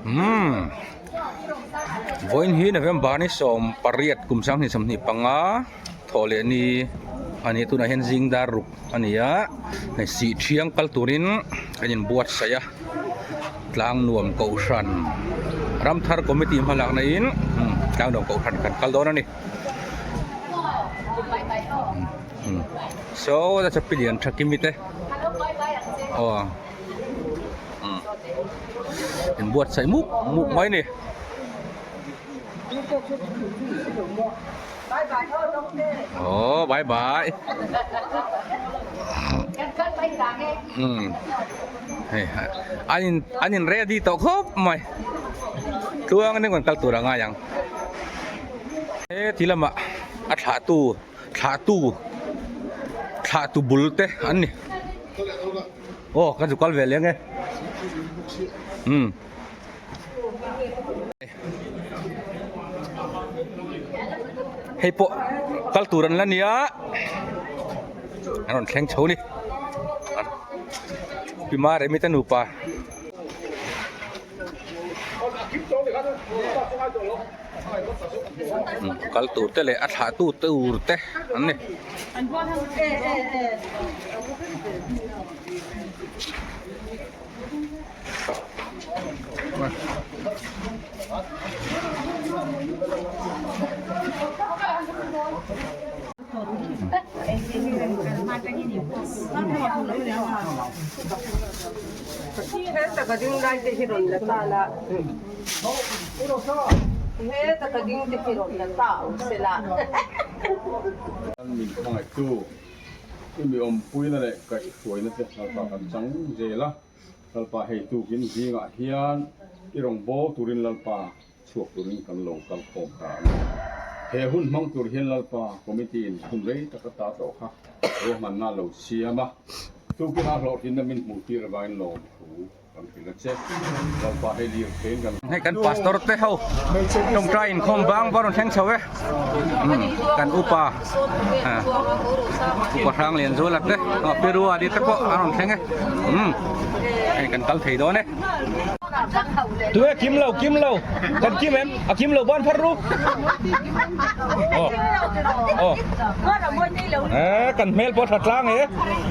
Umm vawiin hi November ni 18 kum 2025 thawh leh ni a ni tunah hian zing dar ruk a ni a hei sih thiang kal turin kan inbuatsaih a tlang nuam kohhran ramthar committee hmalakna in tlang nuam kohhran kan kal dawn a ni. Saw a chapi lian tha kimi te aw inbuatsaih mup mup mai a ni. Aw bye bye hei an in an in ready tawh khawp mai tluang in rawn kal tur a ngai ang he ti lamah a thlahtu thlahtu thlahtu bul te an ni aw ka zu kal ve leng e umm. Hei pawh kal tur an la nia an rawn thleng chho ni Pi Maremi te nupa. Kal tur te leh a thlah tu tur te an ni. I mi awmpuina leh kaihhruaina te lalpa kan chang zel a, Lalpa hei tukin zingah hian i rawn bawl turin Lalpa chhuak turin kan lo kal khawm ta a ni. He hun hmang tur hian Lalpa committee in hun rei tak ata tawh kha ruahmanna a lo siam a, tukin a hlawhtlinna min hmuh tir avangin lawmthu Kan hrilh a che. Lalpa hei lir thein kan. Hei kan pastor te ho tawngtai inkhawm bang va rawn thleng chho e. Kan upa upa hrang lian zuala te Perua di te pawh a rawn thleng e. Hei kan kal thei dawn e. Tu e kim lo kim lo kan kim em a kim lo ban phar ru. Aw aw kan hmel pawh tha tlang e.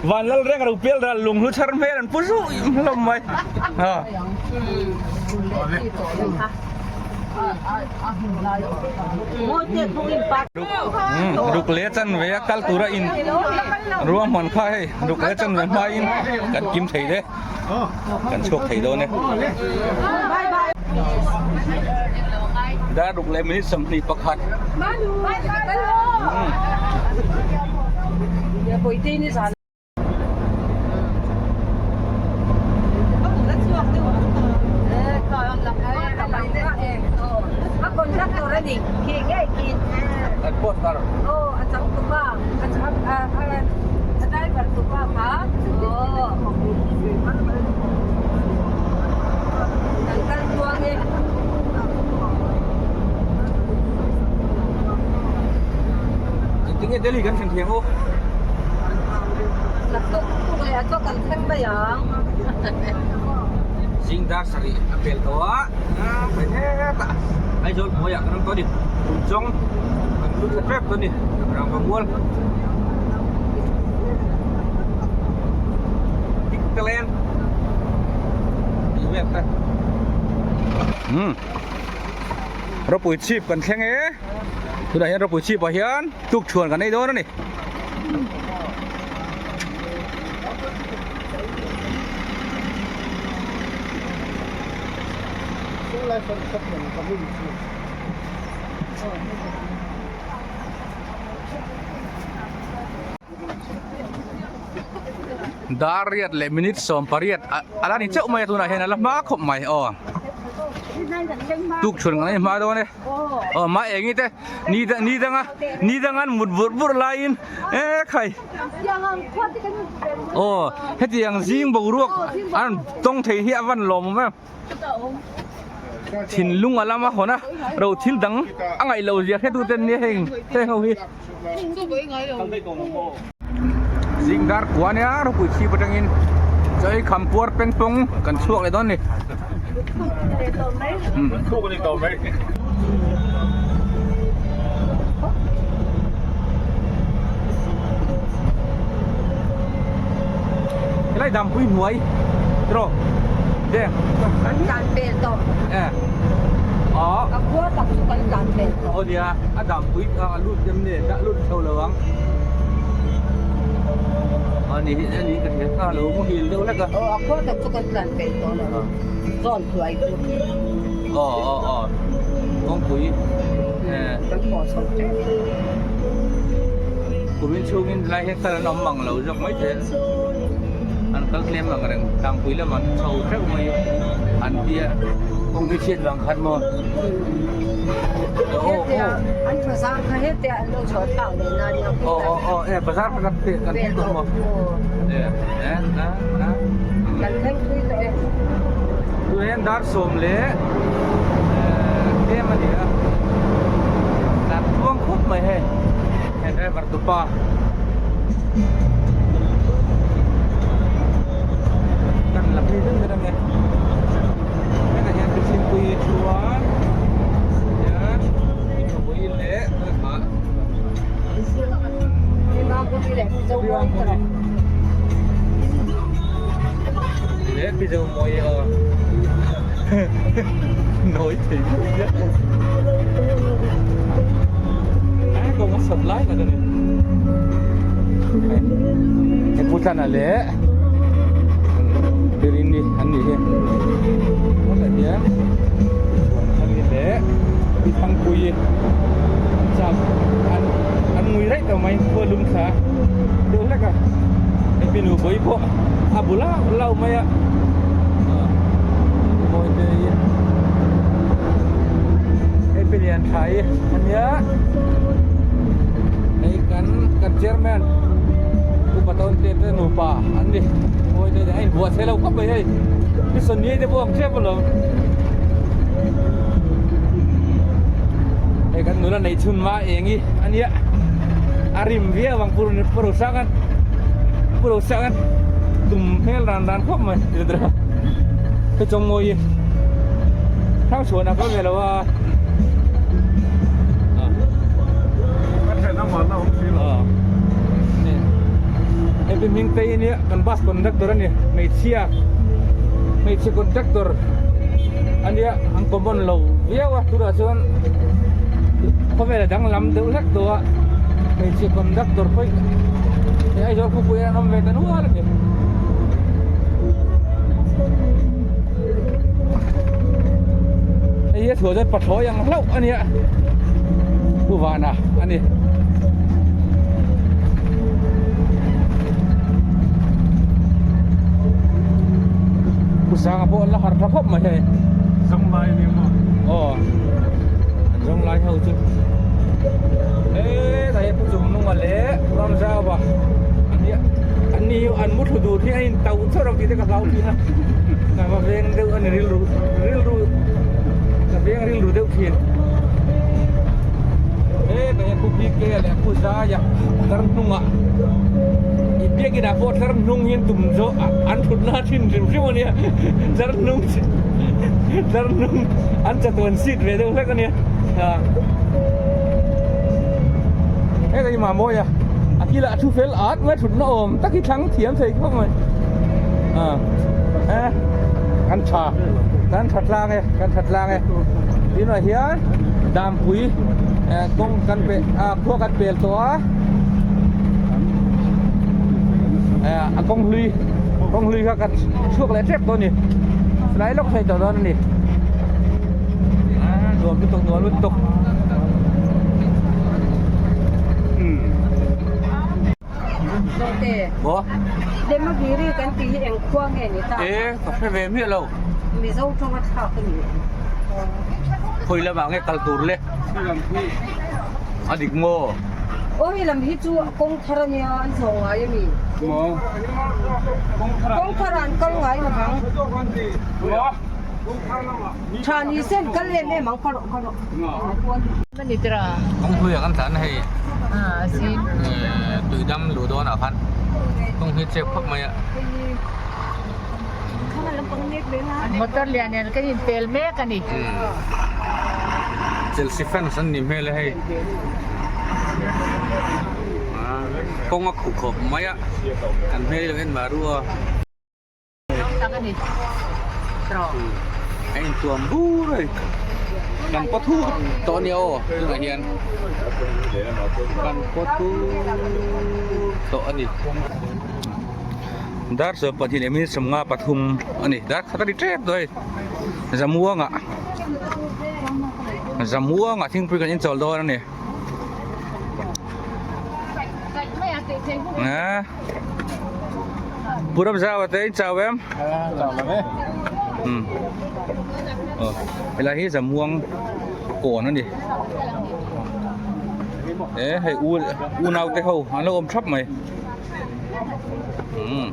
Van lal reng ro pial ral lung hlu chhar hmel an pu zuh hlawm mai. Ruk leh chan ve a kal tura in ruahman kha hei ruk leh chan ve hma in kan kim thei le kan chhuak thei dawn e. Dar ruk leh minute 21. Tinge Delhi kan thlen thiang u. Zing dar sarih a pel tawh a, hei hetah Aizawl hnuaiah kan awm tawh a ni. Tumchawng kan lut thla tep tawh a ni, Rangva mual. Tik te leng tih vel te. Umm ropui chhip kan thleng e tunah hian ropui chhip ah hian tuk chhuan kan ei dawn a ni. Dar riat leh minute 18 a la ni chauh mai a tunah hian a la hma khawp mai aw tuk chhun kan ei hma dawn e aw mah eng i te ni ni danga ni danga an mut vur vur laiin e khai aw hetiang zing boruak an tawng thei hi a van lawm awm em. Thinlung a lama hawn a, ro thil dang a ngaih loh zia hretu ten nia heng heng ho hi. Zing dar kua nia ropui chhip atangin chawi kham puar peng pawng kan chhuak leh dawn ni. Thuk a ni tawh mai. Helai dampui hnuai tiraw deng. Kan tlan pel tawh. E. Aw. A khua tak chu kan tlan pel tawh. Aw nia, a dampui a lut em nge dah lut chho lo ang. A ni hi a ni ka hria kha lo muhil deuh hlek a. Aw a khua tak chu kan tlan pel tawh lo. Zawn hluai chu. Aw aw aw kawngpui eh. Kan pawh chho tep. Kumin chhungin helai hian kal an awm mang lo zawk mai thei a. An kal tlem ang reng tlangpui lamah an chho theuh mai an tia kawng hi chhiat vang khan maw. Hetia an bazar kha hetia an lo chhuah thlak leh nan nia. Aw aw aw e bazar kha kan pek kan thleng tawh maw. E e a a. Kan thleng thui tawh e. Tunah hian dar sawm leh tlem a ni a. Tlan tluang khup mai hei. He driver tupa. Kan la phei deuh deuh ange. Hetah hian Thingpui chuan hian Thingpui leh leh Mizo mawi aw nawi thei mai a a kawng a sawt lai tak a ni he pu tlana leh Birini an nih hi hetah hian Chhuanthani leh Pi Thangpuii an chak an an ngui raih tawh mai khua lum thla deuh hlek a hemi nu bawi pawh a bu lau lau mai a mawi te hi hei pi lian tha hi a nia hei kan kan chairman upa tawn te te nupa an ni mawi te a inbuah thei lo khawp mai hei pi sawni te pawh ang tep alawm. Hei kan nula neih chhun hma eng hi a nia a rim viau ang pur pur sak a pur sak a tum hmel ran ran khawp mai hei chawng mawi hi hrang chhuan a kal ve lo a hei pi hming te hi nia kan bus conductor a ni hmeichhia hmeichhe conductor a nia an common lo viau a tunah chuan khawvel a danglam deuh hlek tawh a hmeichhe conductor pawh hi Aizawl khawpui ah an awm ve ta nual a ni. Hei hi a chhuah chuan pathlawi ang hlauh a nia Pu Vana a ni. Pu Sanga pawh an la harh tha khawp mai hei. Zawng lai a ni maw? Aw an zawng lai ho chu hetah hian Pu Chungnunga leh Pu Ramzauva an nia an ni hi an mu thlu dur hi a in tauh chauh reuh tih te ka hlau thin a ka va veng deuh a ni rilru rilru ka veng rilru deuh thin hetah hian Pu BK leh Pu Zaia tlar hnungah i biakin ah pawh tlar hnung hian tum zawh an thut na thin hrim hrim a nia tlar hnung tlar hnung an chatuan seat ve deuh hlek a nia hetah hi Mamawia a kilah a thu fel at mai thutna awm tak hi thlang thiam thei khawp mai a kan tha kan tha tlang e kan tha tlang e tunah hian Dampui kawng kan pe ah khua kan pel tawh a a kawng hlui kawng hlui kha kan chhuak leh tep tawh a ni silai lawk thei tawh dawn a ni nuam lutuk nuam lutuk. Maw? Lemagiri kan tih hi eng khua nge ni ta? E, ka hre ve miah lo. Mizo tawnga thlak a ni. Khawi lamah nge kal tur le? A dik maw? Aw hei lam hi chu kawng thar a nia an zawh ngai a mi? Maw? Kawng thar ah an kal ngai lo vang. Tha ni se an kal em em ang ka rawh ka rawh. Kawng hluiah kan tlan hei tuidam luh dawnah khan kawng hi chep khawp mai a. Motor lian nen kan inpel mek a ni. Chelsea fans an nih hmel e hei. Kawng a khuh khawp mai a, kan hmel hi lo en mah ru a. Tak a ni. A intuam bur a ni. Kan paw thut tawh a nia aw tunah hian. Kan paw thut tawh a ni. Dar sawm pahnih leh minute 53 a ni. Dar khat a ni tep tawh hei. Zamuangah Zamuangah thingpui kan inchawl dawn a ni. Aa Pu Ramzau te in chau em? Chau lo e. Um. Aw helai hi Zamuang kawn a ni. E hei u unau te ho an lo awm thap mai. Um.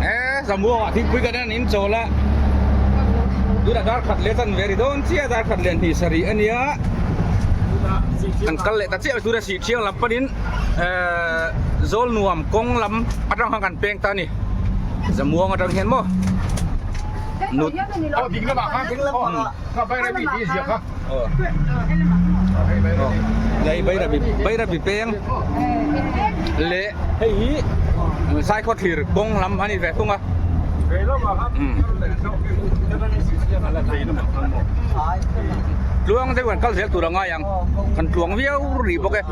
E Zamuangah thingpui kan en in chawl a tunah dar khat leh chan ve ri dawn chiah dar khat leh hnih sarih a nia kan kal leh ta chiah tunah sih thiang lam panin ehh zawl nuam kawng lam atang khan kan peng ta a ni Zamuang atang hian maw nut Bairabi peng leh hei hi Saikhaw thlir kawng lam a ni ve thung a. Tluang deuh kan kal zel tur a ngai ang kan tluang viau rih bawk e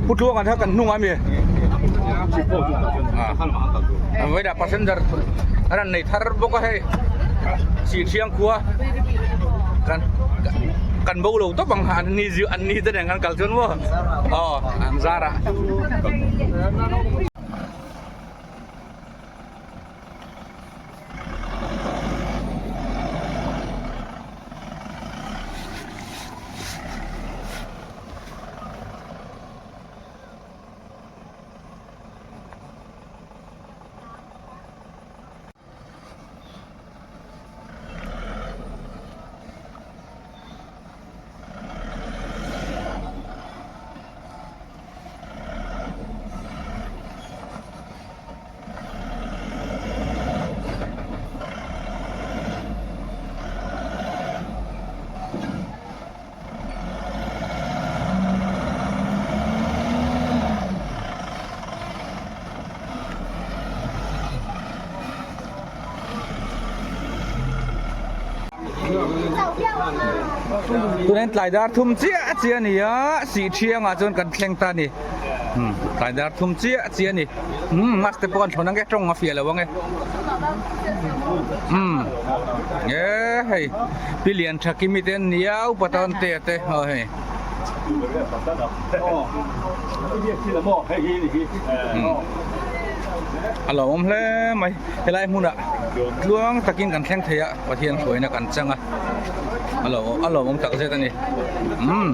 pu tluang an kha kan hnung a mi vawiinah passenger an rawn nei thar bawk a hei Sihthiang khua kan kan bo lo tawp ang an ni an ni te nen kan kal chuan maw aw an zar ah. Tunah hian tlai dar thum chiah chiah a ni a sih thiangah chuan kan thleng ta a ni tlai dar thum chiah chiah a ni umm mask te pawh an thlawn ang e tawng a fiah lo ang e umm e hei pi lian tha kimi te an ni a upa tan te a te aw hei. A lo awm hle mai helai hmunah tluang takin kan thleng thei a Pathian hruaina kan chang a a lo a lo awm tak zet a ni umm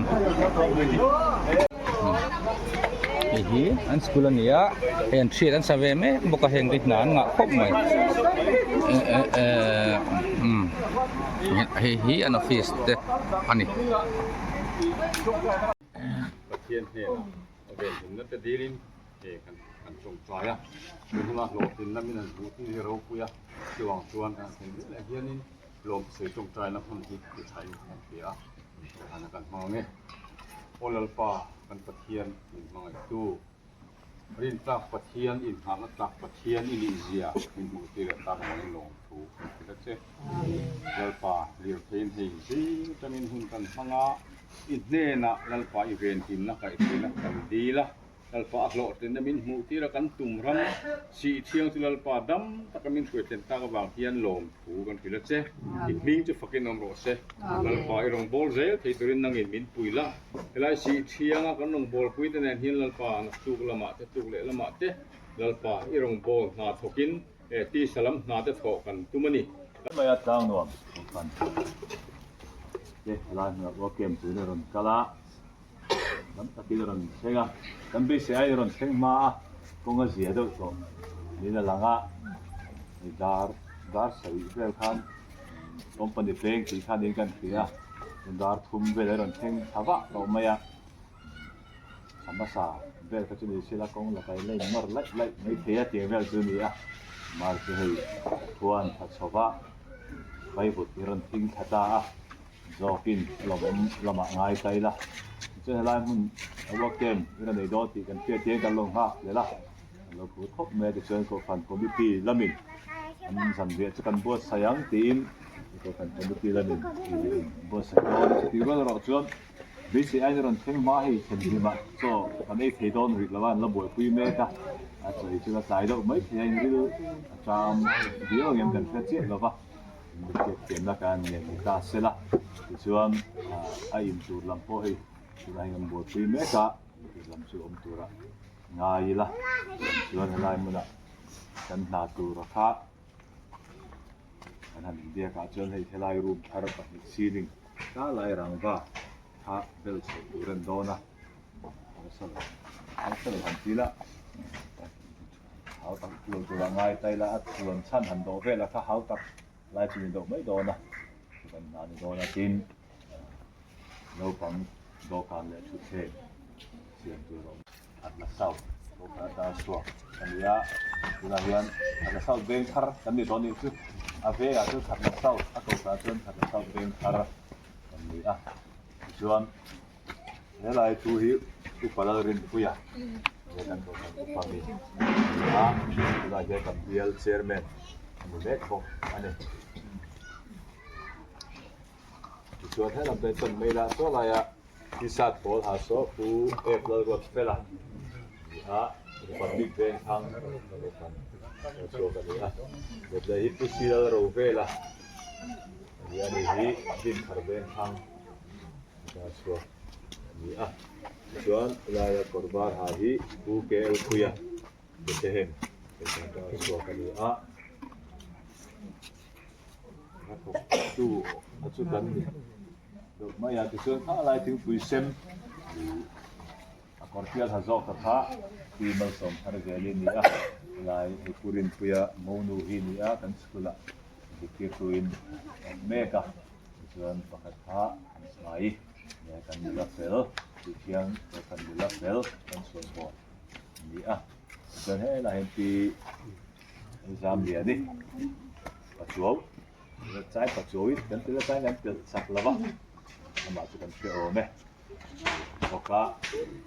hei hi an school a ni a hei an thiat an sa ve mek bawk a heng te hna an ngah khawp mai eh eh eh umm hei hi an office te a ni. Pathian hnenah a venhimna te dilin he kan kan tawngtai a, tun huna hlawhtlinna min han hmuh hi ropui a, chuvang chuan kan thlen zel ah hianin lawmsawi tawngtaina hmun hi ti thain kan hria a, inthawhhana kan hmang ang e. Aw Lalpa kan Pathian min hmangaihtu. Rintlak Pathian, inngahna tlak Pathian i nih zia min hmuh tir leh tak avangin lawmthu kan hrilh a che. Lalpa, lirtheiin hei zing atangin hun kan hmang a, i hnenah Lalpa i venhimna kaihhruaina kan dil a, Lalpa a hlawhtlinna min hmuh tir a kan tum ram sih thiang chu Lalpa dam taka min hruaitlen tak avang hian lawmthu kan hrilh a che. I hming chu fakin awm rawh se. Lalpa i rawn bawl zel thei turin nangin min pui la. Helai sih thianga kan rawn bawlpui te nen hian Lalpa naktuk lamah te tuk leh lamah te Lalpa i rawn bawl hna thawkin eh tisa lam hna te thawh kan tum a ni. Maia tlang nuam kan te helai hmunah pawh camp turin a rawn kal a. Tam takin a rawn thleng a, kan beisei aiin a rawn thleng hma a, kawng a zia deuh tawh niin a lang a, hei dar dar sarih vel khan company peng tih khan in kan hria a, dar thum vel a rawn thleng thla vah tawh mai a, thla hmasa vel kha chu ni sela kawng la kai la in nawr laih laih mai thei a tiang vel chu a ni a, mar chu hei khuan tha chho va vaivut i rawn thing thla ta a. Zawkin a lawmawm lamah ngai ta ila, tichuan helai hmun a work camp i rawn nei dawn tih kan hriat hian kan lo nghak hlel a, kan lo phur khawp mai a, tichuan Kohhran Committee lamin an zanriah chu kan buatsaih ang tiin Kohhran Committee lamin buatsaih dawn a, chutih rual erawh chuan beisei aiin a rawn thleng hma hei thlen hlimah chaw kan ei thei dawn rih lo a, an la buaipui mek a, a chaw ei chu la tlai deuh mai thei a, inril a ṭam viau ang em kan hre chiah lo va. Hriatthiamna kan ngen ni ta se la, tichuan a in tur lam pawh hei tunah hian kan buaipui mek a, in tur lam chu awm tura ngai ila, chuan helai hmunah kan hna tura kha kan han inbiakah chuan hei helai room thar pahnih ceiling tlai rangva kha bel chho tur a ni dawn a, harsa lo han ti la. Hau tak tur tur a ngai ta ila a chuan chhan han dawh vel a kha hau tak lai chu ni deuh mai dawn a chu kan hna ni dawn a tin naupang dawhkan leh thutthleng siam tur a awm. Atla South dawhkan atanga chhuak a ni a tunah hian Atla South veng thar kan ni tawh a nih chu a vengah chuan Khatla South a kohhranah chuan Khatla South veng thar kan ni a tichuan. Helai thu hi Upa Lalrinpuia he kan kohhran upa mi a ni a, tunah hian kan bial chairman a ni mek bawk a ni. Tichuan helam pawh chuan Meila saw laia T-shirt pawl ha saw Pu Ep Lalruatfela a ni a, Republic Vengthlang kohhran chhuak a ni a, Dawtleh hi Pu Si Lalrovela a ni a, ani hi Dinthar Vengthlang. A chhuak a ni a tichuan helaia kawr var ha hi Pu KL Puia Bethlehem tih atanga chhuak a ni a a thawk tu a chu kan ni deuh mai a tichuan kha lai thingpui sem ih a kawr tial ha zawk ta kha pi malsawm thar zel hi a ni a helai hei Pu Rinpuia monu hi a ni a kan school ah zirtirtuin a awm mek a. Tichuan pakhat kha an hmai nge kan nula fel tih khian kan nula fel kan chhuan pawh a ni a. Tichuan helaiah hian pi Zamliani Pachuau chai Pachuau in kan tel a chai kan telh chak lo va amah chu kan hre awm e. Bawk a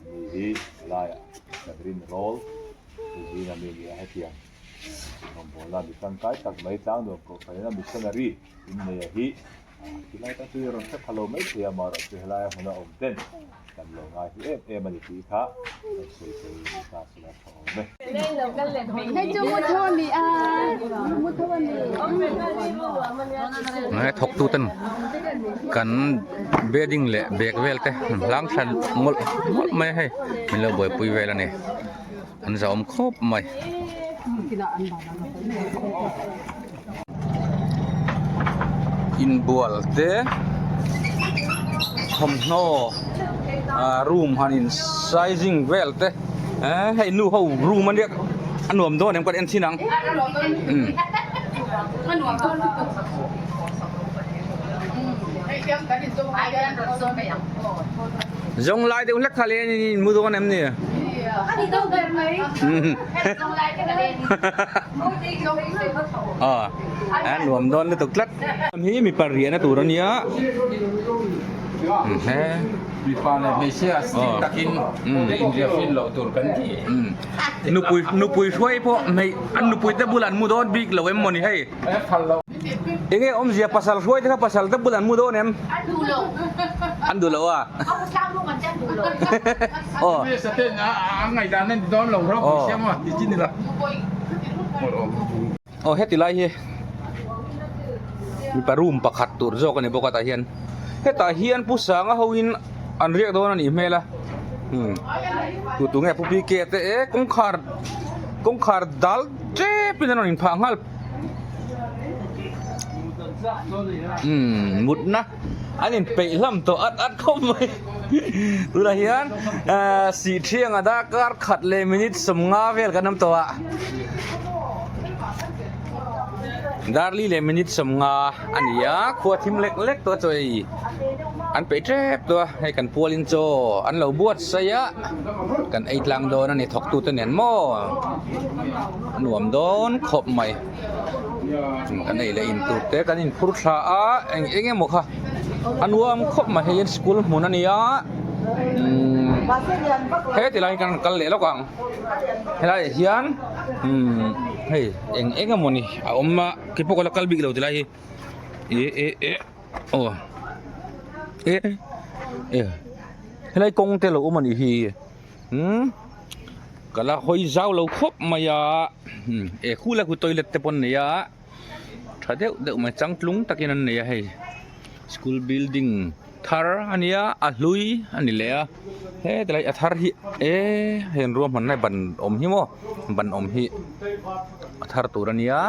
ni hi helaiah kan rin rawl zinga mi a ni a hetiang. Rawngbawlna mi tangkai tak mai tlangnuam kohhran ina missionary inneia hi tilai tak chu i rawn hre pha lo mai thei a, amaherawhchu helai a hmuna awm ten kan lo ngai hlu em em a ni tih kha kan sawi tel ni ta sela tha awm e. Nge thawktu ten kan bedding leh bag vel te an hlang thlan mawlh mawlh mai a hei min lo buaipui vel a ni. An zahawm khawp mai. Inbual te thawmhnaw ah room han in sizing vel te eh hei nu ho room ania a nuam dawn em ka en thin ang umm. Zawng lai deuh hlek kha le in mu dawn em ni? A nuam dawn lutuk tlat. Hi mipa riahna tur a nia. Mipa leh hmeichhia strict takin inriah fin loh tur kan ti. Nupui nupui hruai pawh hmei an nupui te bulah an mu dawn bik lo em mawni hei. Enge awmzia pasal hruai te kha pasal te bulah an mu dawn em? An duh lo. An duh lo a. Aw. Aw heti lai hi mipa room pakhat tur zawk a ni bawk a tah hian hetah hian pu sanga ho in an riak dawn a nih hmel a umm tu tu nge pu PK te e kawngkhar kawngkhar dal tep in an rawn inphah nghal umm mutna an inpeih hlam tawh at at khawp mai. Tunah hian Sihthianga darkar khat leh minute 50 vel kan awm tawh a. Darli leh minute 50 a ni a, khua thim lek lek tawh a chaw ei an peih tep tawh a, hei kan pualin chaw an lo buatsaih a, kan ei tlang dawn a ni thawktute nen maw a nuam dawn khawp mai. Kan ei leh in tur te kan in phur thla a eng eng emaw kha a nuam khawp mai hei hian school hmun a ni a umm heti lai hi kan kal leh lawk ang helai ah hian umm hei eng eng emaw ni a awm a keipawh ka la kal bik lo ti lai hi eh eh eh aw eh eh helai kawng te lo awm a nih hi. Umm ka la hawi zau lo khawp mai a e khu la khu toilet te pawh an nei a tha deuh deuh mai changtlung takin an nei a hei school building thar a nia a hlui a ni leh a heti lai a thar hi e hei an ruahmanna ban awm hi maw ban awm hi a thar tur a nia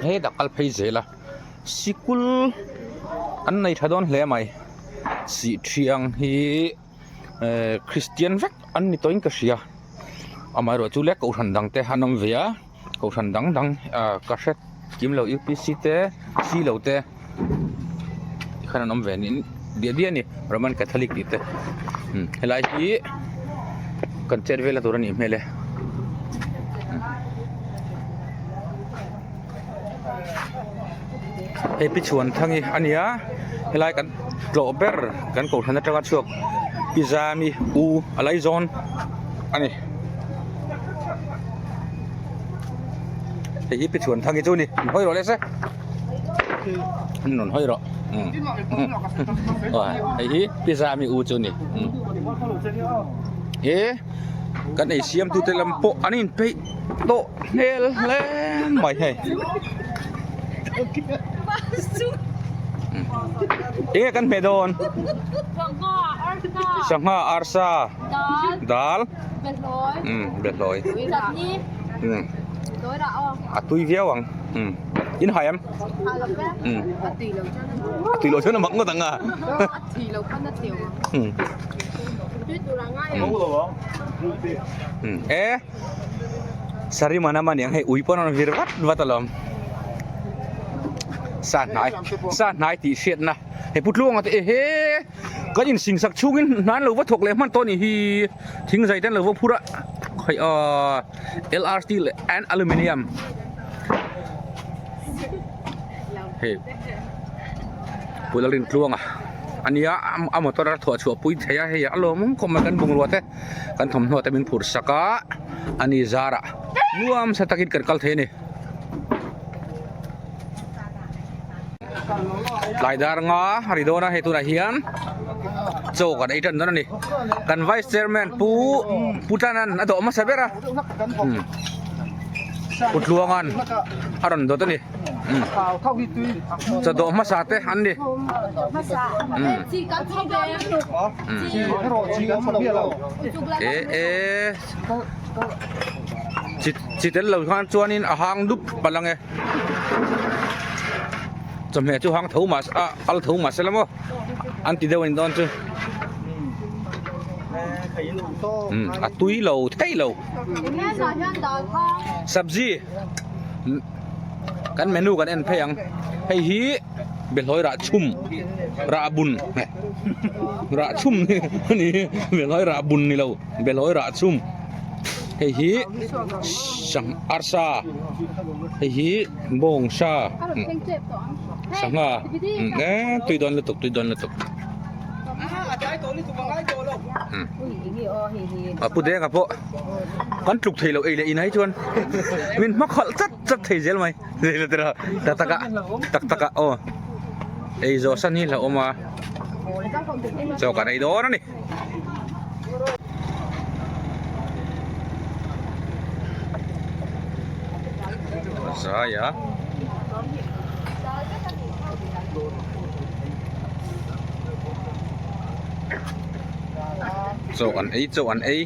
hetah kal phei zel a sikul an nei tha dawn hle mai sihṭhiang hi. Ehh Christian vek an ni tawhin ka hria amaherawh chu le kohhran dang te an awm ve a kohhran dang dang ah ka hre kim lo upc te c lo te tikhan an awm ve niin diah diah a ni Roman Catholic tih te umm helai hi kan chet vel na tur a nih hmel e. Hei pi Chhuanthangi a ni a helai kan tlawh ber kan kohhran atanga chhuak pi Zami u a laizawn a ni hei hi pi Chhuanthangi chu a ni an hawi rawh le se an rawn hawi rawh hei hi pi Zami u chu a ni he kan ei siam tute lam pawh an inpeih tawh hmel hle mai hei enge kan hmeh dawn sangha arsa dal umm behlawi umm a tui viau ang umm in hai em umm a tui loh chuan a mak ngawt ang a umm e. Sarima na mani ang hei ui pawn a rawn vir vat vat alawm sa hnai sa hnai tih hriatna hei pu tluanga te ehe kan in sing sak chhungin hna an lo va thawk leh hman tawh a nih hi thing zai te an lo va phur a khawi aw L R steel and aluminium hei pu Lalrintluanga a nia a motor a thuah chhuah pui thei a hei a lawmawm khawp mai kan bungrua te. Kan thawmhnaw te min phurh sak a ani zarah nuam sa takin kan kal thei a ni. Tlai dar nga a ri dawn a hei tunah hian chaw kan ei tan dawn a ni. Kan vice chairman pu pu Tlanan a dawh hmasa ber a Pu Tluanga'n a rawn dawt a ni. Chaw dawh hmasa te an ni. E e chi chi tel lo khan chuanin a hang dup palh ang e chawhmeh chu hang tho mah a al tho mah se la maw an ti deuh a ni dawn chu a tui lo thei lo sabzi kan menu kan en phei ang hei hi. Behlawi rah chhum rah bun rah chhum a ni behlawi rah bun ni lo behlawi rah chhum hei hi sangha arsa hei hi bawng sa sangha e tui dawn lutuk tui dawn lutuk a pu denga pawh kan tluk thei lo ei leh in ai chuan min hma khalh tlat tlat thei zel mai. Tak tak a tak tak a aw ei zawh san hi hlauhawm a chaw kan ei dawn a ni. Zai a. Chaw an ei chaw an ei.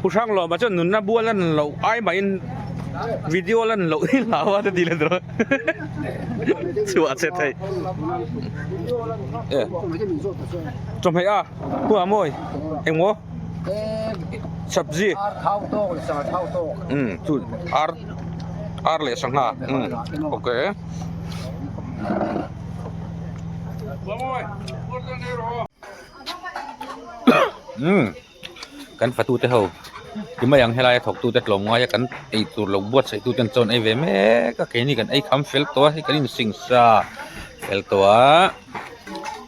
Pu Hranglawma chuan nunna bual a ni loh ai mahin video la ni loh hi hlau a ti let rawh chhuah che thei e chawhmeh a pu ah mawi engmaw sabzi um chu ar ar leh sangha um okay. Umm kan fatu te ho ti mai ang helai a thawk tute tlawm ngai a kan ei tur lo buatsaih tute an chawn ei ve mek a keini kan ei kham fel tawh a hei kan insing sa fel tawh a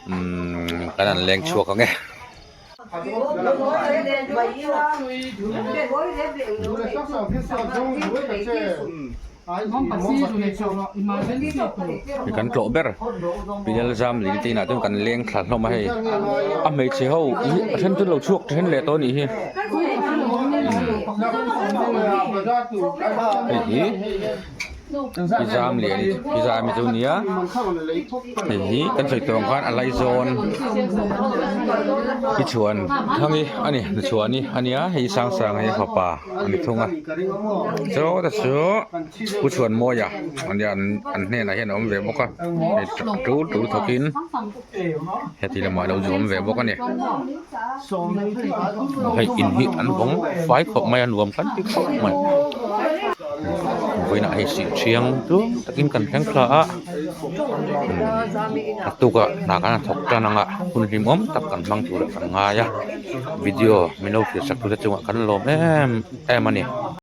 umm kan han leng chhuak ang e. Kan tlawh ber Pinel zam leh te inah chuan kan leng thla hlawm a hei a hmeichhe ho hi a then chu an lo chhuak then leh tawh a nih hi hei hi pi zam leh pi zam hi chu nia hei hi kan sawi tur ang khan a laizawn pi chhuan thangi a ni chhuani a nia hei sang sang hi a fapa a ni thung a chaw te chu pu chhuanmawia ania an hnenah hian a awm ve bawk a hei tul tul thawkin heti lamah alo zu awm ve bawk a ni hei in hi an vawng fai khawp mai a nuam kan ti khawp mai vawiinah hei sih thiang tlum takin kan thleng thla a naktukah hna kan han thawk tan ang a hun hlimawm tak kan hmang turah kan ngai a video min lo hrilh sak tu te chungah kan lawm em em a ni.